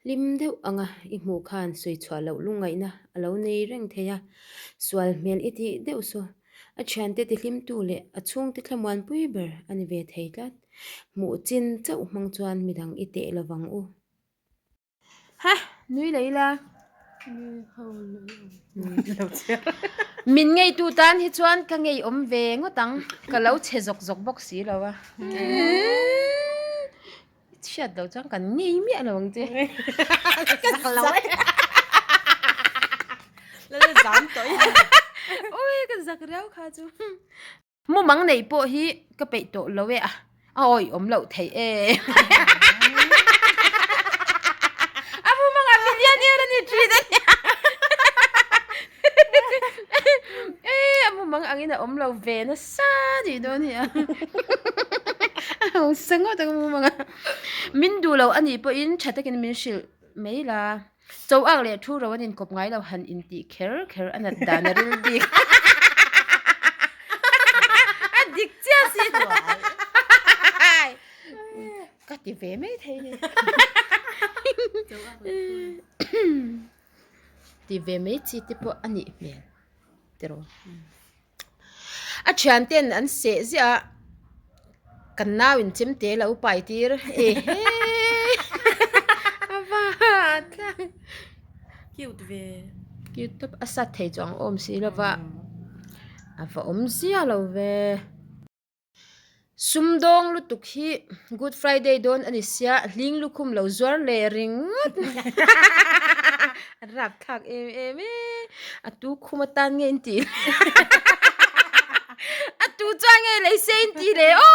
Hlim deuh anga i hmuh khan sawi chhuah loh lungngaihna a lo nei reng thei a, sual hmel i tih deuh saw a thiante tihlimtu leh a chhungte thlamuanpui ber a ni ve thei tlat. Hmuh chin chauh hmang chuan midang i teh lovang u. Ha! Nui leh ila. Min ngeitu tan hi chuan ka ngei awm ve ngawt ang. Ka lo chhe zawk zawk bawk si lo a. I chhiat loh chuan kan ngei miah lo ang che. Ka zak lo e. Lal zam tawh i. Ui ka zak riau kha chu. Mumang neih pawh hi ka peih tawh lo e a, a awih awm loh theih e. A mumang ah millionaire a ni thin a nia. E a mumang angin a awm lo ve nasa tih dawn hi a. A hausa ngawt ang mumang a. Min duh loh a nih pawhin tha takin min hrilh mai la. Cho ak leh thu ro an inkawp ngai lo han intih kher kher a nat dan a ril bik. A dik chiah si. Ka ti ve mai thei ni. Ti ve mai chi te pawh a nih hmel tiraw. A thian ten an seh ziah a, kan nau in chem te lo pai tir ehe a va tlang cute ve cute tawp a sat thei chu ang awm si lova a va awm ziah lo ve. Sumdawng lutuk hi Good Friday dawn a ni sia, hling lukhum lo zuar leh ringawt a rapthlak em em e, a tu khum atan nge in tih a tu chuan nge lei se in tih leh aw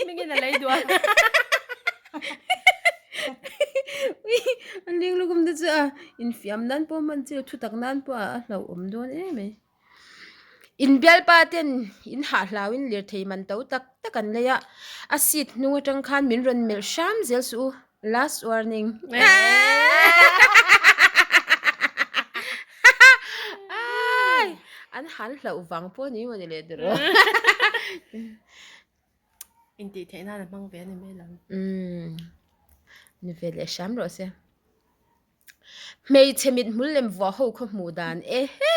Mingin a lei duh a a hling lukhum te chu a infiam nan pawh hman chi thutak nan pawh a hlauhawm dawn em mai. Inbialpa ten in hah hlauin lirthei man to tak tak an lei a, a seat hnung atang khan min rawn melh hram zel suh u, last warning. Ai! An han hlauh vang pawh ni maw ni leh tur aw. Intih theih nan a hmang ve a ni mai lo. Umm, ni ve leh hram rawh se. Hmeichhe mit hmul lem vuah ho khaw hmuh dan e he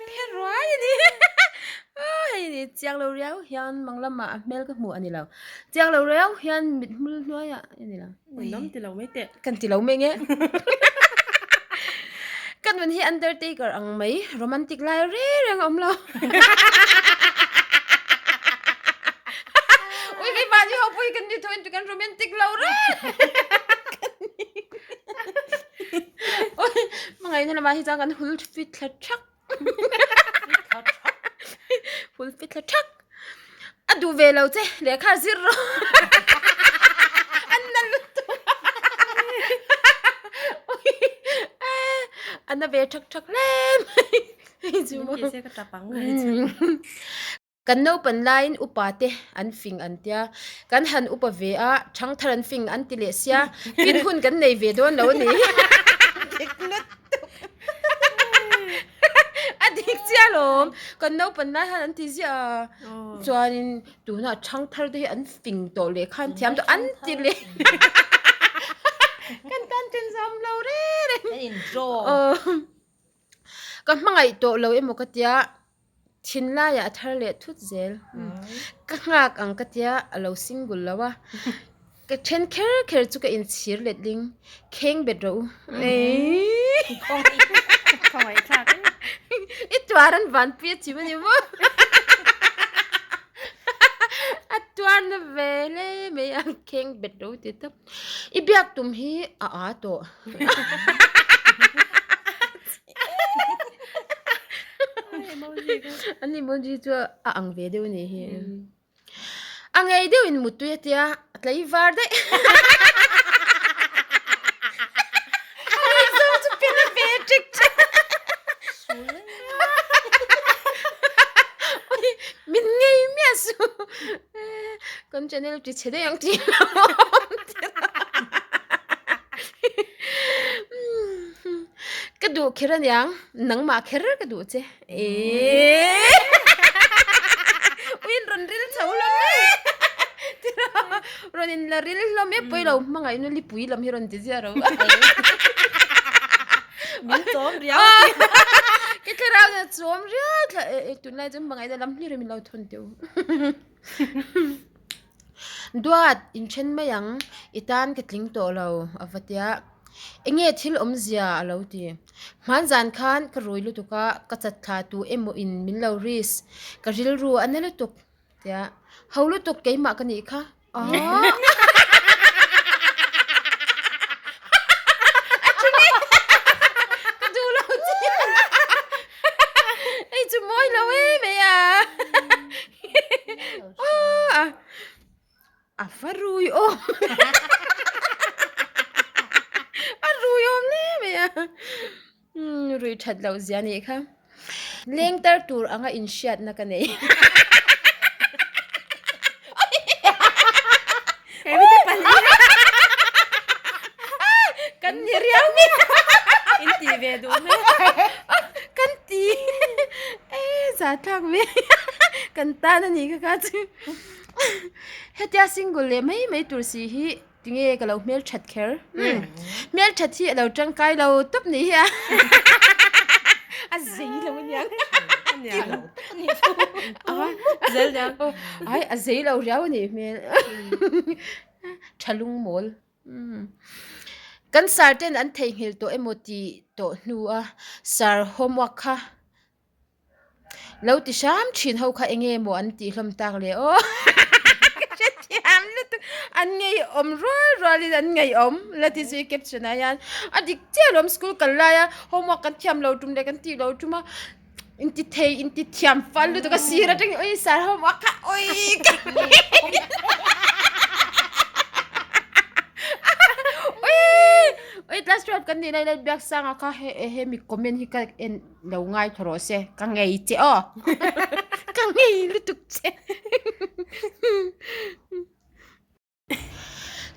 Phe ruai a ni hei ni chiang lo riau hian mang lamah a hmel ka hmuh a ni lo chiang lo riau hian mit hmul hnuaiah a ni lo Lam ti lo mai teh kan ti lo mai nge Ka nun hi undertaker ang mai romantic lai reng reng a awm lo. Ui kei mahni ho pawh hi kan ni tho in kan romantic lo reng. Ui hmangaihna lamah hi chuan kan hul fit thla thak. Hul fit thla thak. A duh ve lo che lehkha zir rawh. An na lutuk. Ui a na ve thak thak hle mai. Hei chu maw. Min tih se ka tap ang hei chu. Kan naupan laiin upa te an fing an tia, kan han upa ve a, thangthar an fing an ti leh sia, fin hun kan nei ve dawn lo a ni. Dik lutuk. A dik chiah alawm, kan naupan lai khan an ti ziah a, chuanin tunah thangthar te hi an fing tawh leh khan thiam tawh an ti leh. Kan tan then zam lo reng reng. Kan in draw. Ka hmangaih tawh lo emaw ka tia, thinlaiah a thar leh thut zel. Ka nghak ang ka tia, a lo single lo a. Ka then kher kher chu ka inchhir let ling, kheng bet rawh u. I tuar an vanpui a chim a ni maw? A tuar na ve hle mai a, kheng bet rawh u ti tawp. I biak tum hi a aa tawh. An emoji chu a ang ve deuh a nih hi. A ngei deuh in mutui a tia a tlei var daih. A ngei zawng chu pen a ve ṭek ṭek. Min ngei miah suh. Kan channel ti chhe daih ang tih Ka duh kher aniang, nangmah kher ka duh che. Eee. Ui. Rawn in la ril hlawm e pawi lo hmangaihna lipui lam hi rawn ti ziah ro. Min chawm riau a ti. Ka thlarau nen a chawm riau thla e tunlai chuan hmangaihna lam hlir hi min lo thawn teh u. Duat inthen mai ang i tan ka tling tawh lo a va tia. Enge thil awmzia a lo ti. Hmanzan khan ka rui lutuk a ka chat thla tu emaw in min lo risk ka rilru a na lutuk. Tia, ho lutuk keimah ka nih kha. Aww. A thing e. Ka duh lo che. Hei chu mawi lo em mai a. Aww. A va rui awm. A rui awm hle mai a. Rui that loh zia nih kha. Leng tar tur anga inhriatna ka nei. Kan ni riau mai. In ti ve duh mai. Kan ti. E za thlak ve. Kan tan a nih kha kha chu. Hetia single leh mai mai tur si hi. Tinge ka lo hmel that kher. Hmel that hi a lo tangkai lo tawp ni hi a. A zei lo aniang. Zel niang. Ai a zei lo riau a nih hmel. Tha lung mawl. Kan sir ten an theihnghilh tawh emaw tih tawh hnu a sir homework kha Lo ti hram thin ho kha enge maw an tih hlawm tak le aw ka hrethiam lutuk an ngeiawm rual rual in an ngeiawm la ti zui caption ah hian a dik chiah alawm school kal lai a homework kan thiam lo tum leh kan tih lo tum a inti thei inti thiam fal lutuk a sir atangin ui sir homework kha ui ui ui class 12 kan nih lai lai Biaksanga kha he hemi comment hi ka en. Lo ngai thaw rawh se, ka ngei che aw. Ka ngei lutuk che.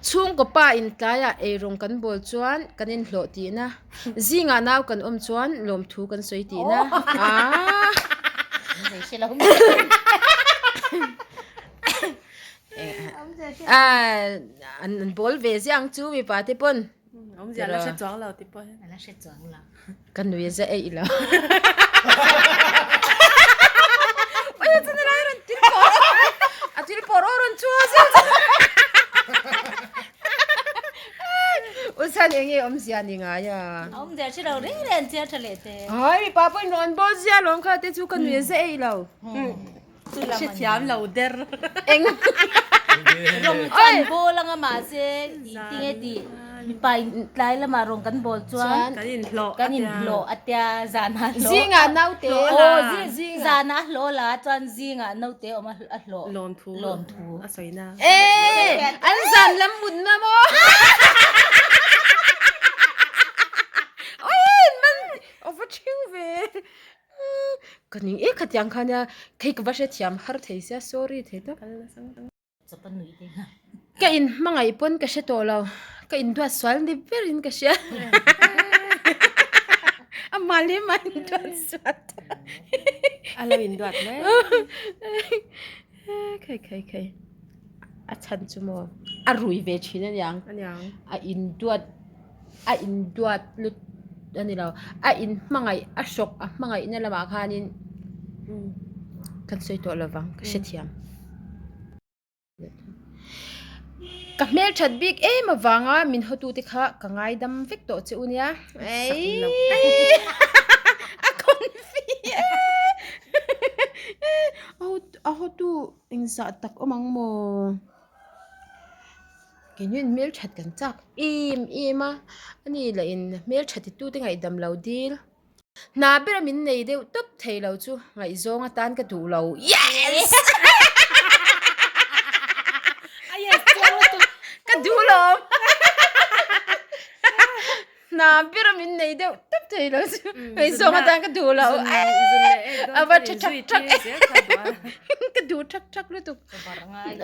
Chhungkaw pa in tlaiah eirawng kan bawl chuan kan inhlawh tihna, zingah nau kan awm chuan lawmthu kan sawi tihna. Aaa. An bawl ve ziah ang chu mipa te pawn. Awmzia la hre chuang lo ti pawh hian. La hre chuang lo. Ka nui a za eih lo. Oi a chana lai rawn til pawr a til pawr aw rawn chua zel chu. Usan enge awmzia ni ngai a. Awmzia hre lo reng reng an chiar tha leh te. Ai mipa pawhin rawn bawl zia lawm kha te chu ka nui a za eih lo. Hrethiam lo der. Eng. Rawng chuan bawl anga mahse tinge tih mipa in tlai lamah rawng kan bawl chuan kan inhlawh kan inhlawh a tia zanah hlawh zingah naute aw zanah hlawh la chuan zingah naute awm a hlawh lawmthu lawmthu a sawina e an zan lam mutna maw oi man ava thing ve Ka ning e khatiang kha nia kei ka va hrethiam har thei sia sorry thei tak. Ka in hmangaih pawn ka hre tawh lo ka in duat sual ni ber in ka hria a mah leh mah in duat sual ta a lo in duat mai khai khai khai a chhan chu maw a rui ve thin aniang a in duat a induat lut a ni lo a in hmangaih a hrawk a hmangaihna lamah khanin kan sawi tawh lovang ka hrethiam ka hmelthat bik em avanga min hawtute kha ka ngaidam vek tawh che u nia a confi a hawtu engzah tak awm ang maw. Keinuin hmelthat kan chak em em a, ani lah in hmeltha titu te ngaihdam lo dil. Hna bera min nei deuh tawp thei lo chu ngaihzawng atan ka duh lo. Yes! Ka duh lo. Hna bera min nei deuh tawp thei lo chu ngaihzawng atan ka duh lo. A va tha thak thak ka duh thak thak lutuk.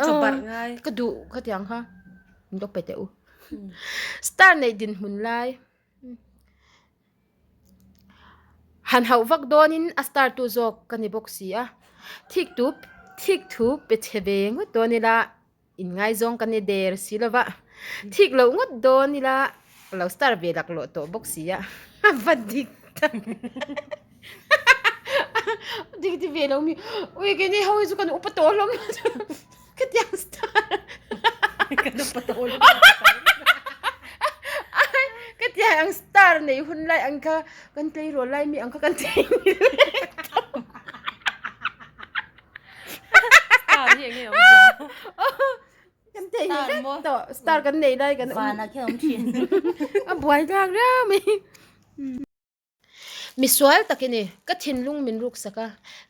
Chawbarh ngai. Ka duh khatiang kha min lo pe teh u. Star neih dinhmun lai han hauh vak dawnin a star tu zawk ka ni bawk si a. Thik tu thik thu pe chhe ve ngawt dawn ila. Inngaizawng ka ni der si lova, thik loh ngawt dawn ila ka lo star ve laklawh tawh bawk si a, a va dik tak. Dik ti ve lo mi, ui keini ho hi chu kan upa tawh hlawm khatiang star. Kan upa tawh hlawm. Khatiang ang star nei hun lai ang kha kan tleirawl lai mi ang kha kan thei ni leh tawh. Star hi enge awm zia? Kan thei ni vek tawh. Star kan nei lai kan awm. Vana khi awm thin. A buai thlak riau mai. Misual tak i ni. Ka thinlung min ruk sak a.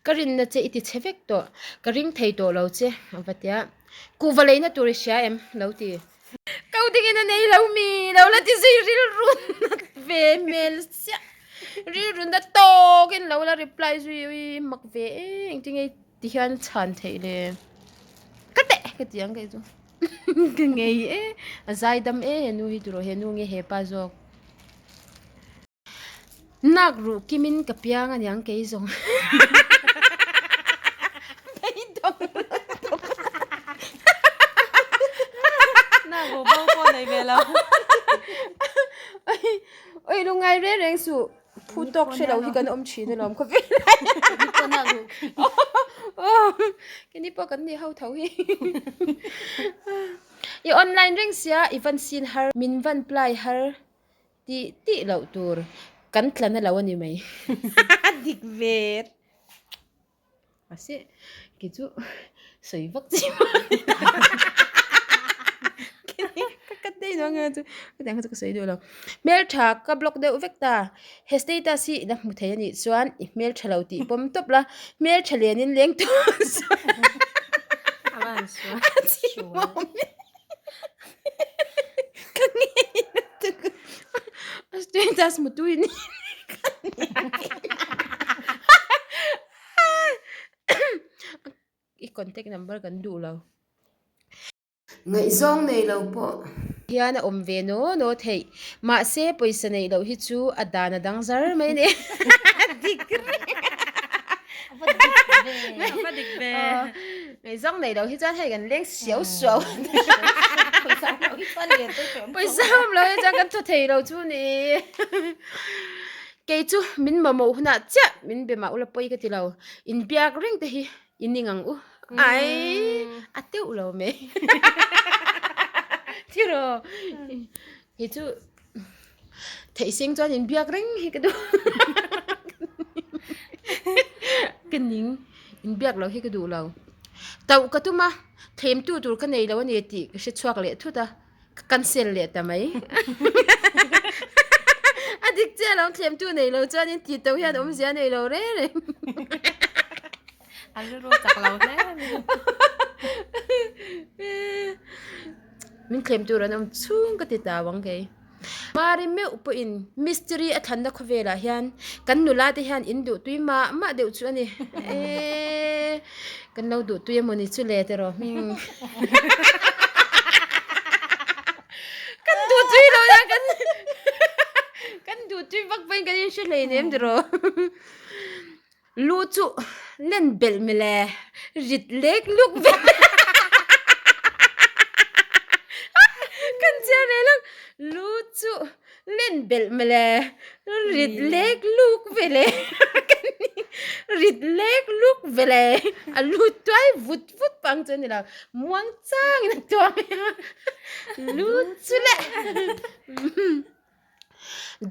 Ka rinna che i ti chhe vek tawh. Ka ring thei tawh lo che a va tia. Kuhva leina tur i hria em? Lo ti. Ko dingin a nei lo mi lo la ti zui rilru nat ve hmel chiah. Rilru na tawkin lo la reply zui ui mak ve eng tinge ti hian chhan theih le. Ka teh ka ti ang kei chu. Ka ngei e a zai dam e he nu hi turaw he nu nge hepa zawk. Nak ruh kimin ka piang aniang kei zawng. Beidawng lutuk. Nak ruh bo pawh nei ve lo. Oi lungai reng reng suh. Phu tawk hre lo hi kan awm thin alawm khawvel lai. Ni pawh nak ruh. Keni pawh kan ni ho tho hi. I online reng sia i van sin har min van ply har. Tih tih loh tur kan tla na lo a ni mai. A dik ve. Mahse kei chu sawi vak chi mah ni lo. Ka ka dei lo ang chu hetiang kha chu ka sawi duh lo. Hmeltha ka block deuh vek ta. He status hi ila hmu thei a nih chuan i hmeltha lo tih pawm tawp la. Hmeltha lianin leng tur A van sual. A chimawm e. Ka ngei lutuk a status mutui ni i contact number kan duh lo. Ngaihzawng nei lo pawh hian a awm ve naw naw theih mahse pawisa neih loh hi chu a dan a dang zar mai a ni. Dik reng A va dik ve. A va dik ve. Ngaihzawng nei lo hi chuan hei kan leng siau suau Pawisa awm lo hi chuan lian te awm Pawisa awm lo hi chuan kan thaw thei lo chu ni. Kei chu min mamawh hunah chiah min be mah ula pawi ka ti lo. Inbiak reng te hi i ning ang u. Ai a teuh lo mai. Tiraw kei chu Theih seng chuan inbiak reng hi ka duh ka ning inbiak loh hi ka duh lo tauh ka tum a thlemtu tur ka nei lo a ni tih ka hre chhuak leh thut a ka cancel leh ta mai a dik chiah lo thlemtu nei lo chuan in tih tauh hian awmzia a nei lo reng reng. A rilru chak lo hle a ni. Min thlem tur an awm chhung ka ti tau ang kei. Mari meuh pawhin mistiri a thlanna khawvelah hian kan nula te hian in duh tui mah mah deuh chu a ni. Eee kan lo duh tui emawni chu le tiraw hming. Kan duh tui lo na kan kan duh tui vak pawhin kan inhre hleinem tiraw. Lu chu len belh mile rit lek luk ve kan chiar reh lo lu chu len belh mile rit lek luk ve le rit lek luk ve le a lu tuai vut vut pang chu a ni lo muang changin a tuam a lu chu le.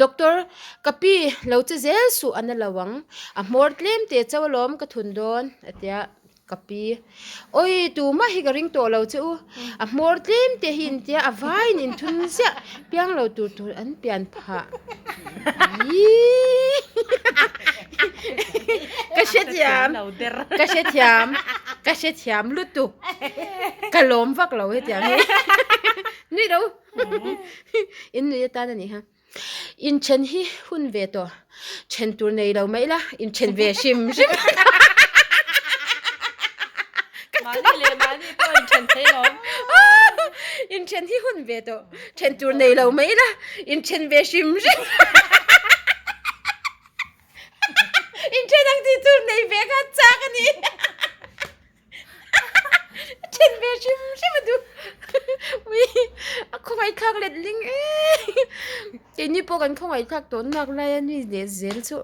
Doctor, Ka pi, lo che zel suh a na lo ang. A hmawr tlem teh chauh alawm ka thun dawn, a ti a. Ka pi, Awi, tumah hi ka ring tawh lo che u. A hmawr tlem teh hi intia a vaiin inthun ziah piang lo tur tur an pian phah. Iiii. Ka hrethiam, ka hrethiam, ka hrethiam lutuk. Ka lawm vak lo hetiang hi. Nui lo. In nui atan a ni ha. Inthen hi hun ve tawh. Then tur nei lo mai la, inthen ve hrim hrim. Mahni leh mahni pawh inthen thei lo. Inthen hi hun ve tawh. Then tur nei lo mai la, inthen ve hrim hrim. Inthen ang tih tur nei ve kha chak a ni. Then ve. hrim hrim a duh. Ui a khawngaihthlak let ling e. Keini pawh kan khawngaihthlak tawh nak lai a ni leh zel chu.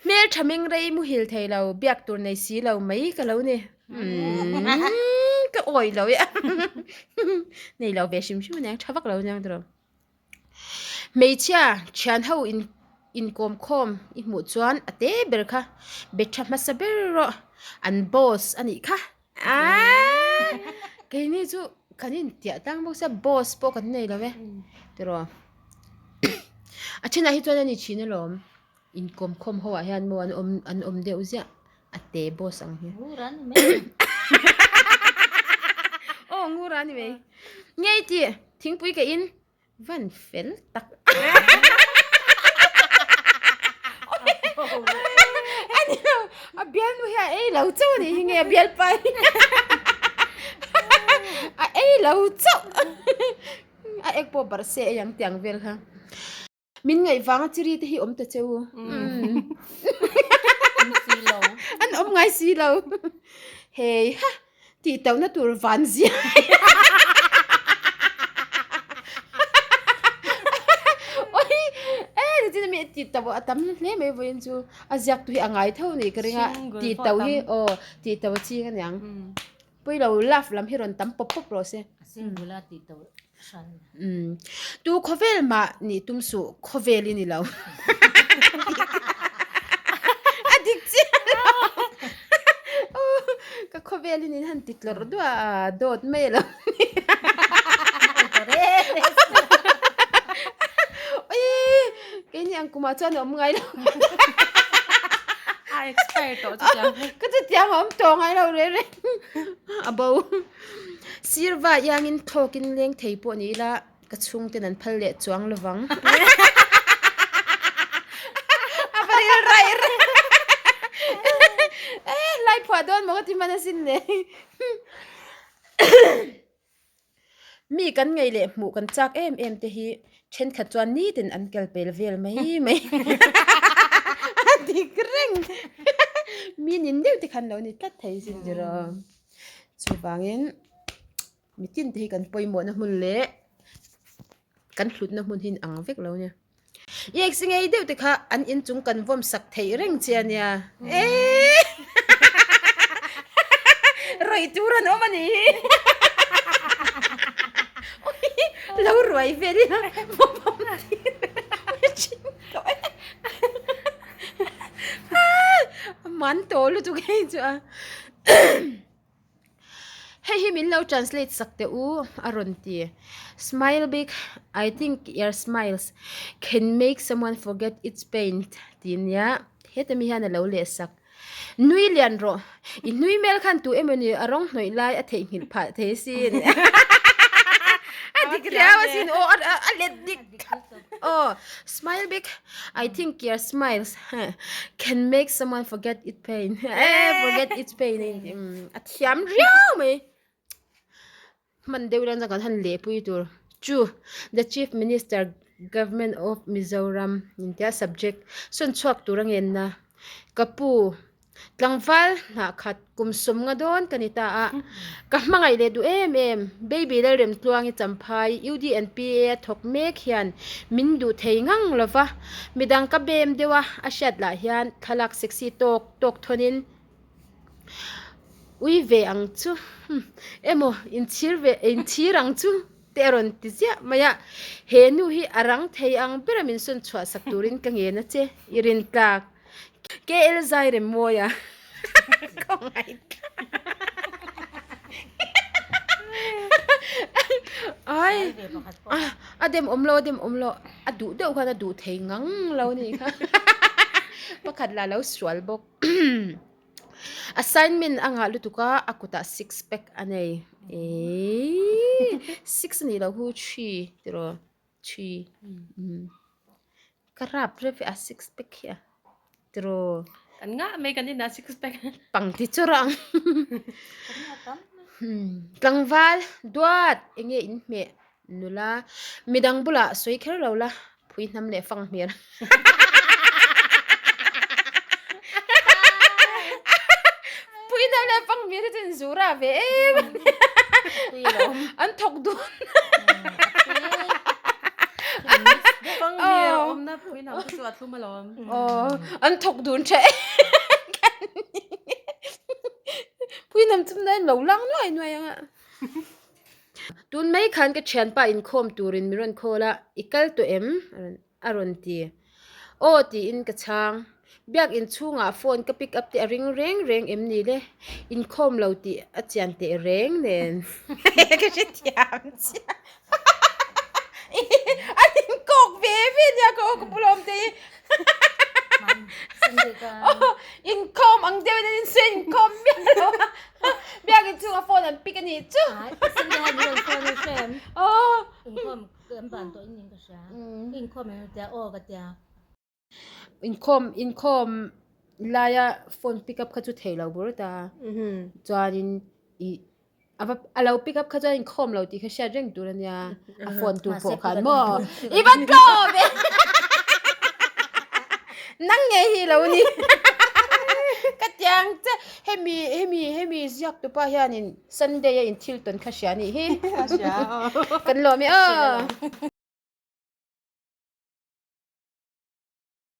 Hmel tha meng rei muhil thei lo biak tur nei si lo mai ka lo ni. Umm ka awi lo e. Nei lo ve hrim hrim aniang tha vak lo aniang tiraw. Hmeichhia thian ho in inkawm khawm i hmuh chuan a te ber kha be tha hmasa ber rawh an boss a nih kha aaa keini chu kan intiah tlang bawk sia boss pawh kan nei lo e tiraw a thenah hi chuan a ni thin alawm inkawm khawm ho ah hian maw an awm an awm deuh ziah a te boss ang hi Ngura ni mai aw ngura ni mai ngei tih thingpui ka in Van fel tak. A ni lo, a bialnu hi a ei lo chauh a nih hi nge a bialpa hi a ei lo chauh a ek pawh barh se ei ang tiang vel kha. Min ngaih vanga chiri te hi awm ta che u. An awm ngai si lo. Hei ha. Tih tauhna tur van zia Oi e nichin ami tih tauh a tam hle mai vawiin chu a ziak tu hi a ngai tho ni ka ring a tih tauh hi aw tih tauh a ching aniang pawilo love lam hi rawn tam pawp pawp rawh se. A single a tih tauh hran. Umm tu khawvel mah nih tum suh khawvel i ni lo a dik chiah lo ka khawvel in in han ti tlawrh duah a dawt mai a lo ni ui keini ang kumah chuan a awm ngai lo a expire tawh chutiang ka chutiang a awm tawh ngai lo reng reng a bo. Sirva iangin thlawkin leng thei pawh ni ila ka chhungten an phal leh chuang lovang. A va ril raih raih e lai phuah dawn maw ka ti hman asin le. Mi kan ngei leh hmuh kan chak em em te hi thenkhat chuan nitin an kal pel vel mai mai. A dik reng. Mi nin deuh te khan lo ni tlat thei sin tiraw. Chuvangin mitin te hi kan pawimawhna hmun leh kan hlutna hmun hi ang vek lo nia. I eksi ngei deuh te kha an inchung kan vawm sak theih reng che a nia. Eee rawih tur an awm a ni hi. Lo ruai vel ila vawm awm tir thin tawh e. A man tawh lutuk hei chu a. Hei hi min lo translate sak teh u a rawn ti. Smile big, I think your smiles can make someone forget its pain tih nia heta mi hian a lo leh sak. Nui lian rawh, i nui hmel khan tu emawni a rawng hnawih lai a theihnghilh phah thei asin. A dik riau asin aw a let dik Aw, smile big, I think your smiles can make someone forget it pain. Eh, forget its pain. A thiam riau mai. Hman deuh ila kan han lehpui tur. Chu, the Chief Minister, Government of Mizoram intia subject sawn chhuak tur a ngenna. Ka pu, Tlangval hnah khat kum sawm nga dawn ka ni ta a, ka hmangaih leh duh em em. Baby Lalremtluangi Champhai UDNPA a thawk mek hian min duh thei ngang lo va, midang ka bem deuh a, a hriat lah hian thlalak sexy tawk tawk thawnin ui ve ang chu emaw inchhir ve inchhir ang chu te a rawn ti ziah mai a, he nu hi a rang thei ang bera min sawn chhuah sak turin ka ngen a che i rintlak. KL zai rem mawi a ka ngaithla ai a dem awm lo a dem awm lo a duh deuh khan a duh thei ngang lo a nih kha pakhat lah lo sual bawk assignment a ngah lutuk a a kutah six pack a nei eeii six a nih loh hu three tiraw three umm. Ka rap rep a six pack hi a tiraw. Kan ngah mai kan inah six pack. Pang ti chawr ang. Tlangval duat enge in hmeh nula midang bulah sawi kher lo la phui hnam leh fang hmel. Pui. Puinam leh fanghmir hi chu in zura ve em a nia. An thawk dun. Fanghmir awmna puinam te chu a thlum alawm. Aw, an thawk dun tha em kan ni. Puinam chu na lo lang nuai nuai ang a. Tun mai khan ka thianpa inkhawm turin mi rawn call a, i kal tawh em? A rawn ti. Aw tiin ka chhang. Biak inchhungah phone ka pick up te a ring reng reng em ni le? Inkhawm lo tih a chian teh reng nen. Ka hrethiam chiah. An inkawk ve ve nia ka aw ka pu lawm te hi. Inkhawm ang deuhin an insawi inkhawm miah lo a. Biak inchhungah phone an pick a nih chu. Inkhawm kan ban tawh in ka hria. Inkhawm em tia aw ka tia. Inkhawm inkhawm laia phone pick up kha chu thei lo bur ta. Chuanin ih a va a lo pick up kha chuan inkhawm lo tih kha hriat reng tur a nia. A phone tu pawh khan maw i va tlawm e. Nang ngei hi lo ni. Ka tiang che hemi hemi hemi ziak tupa hianin Sunday a inthil tawn kha hria nih hi. Kan lawm e aw.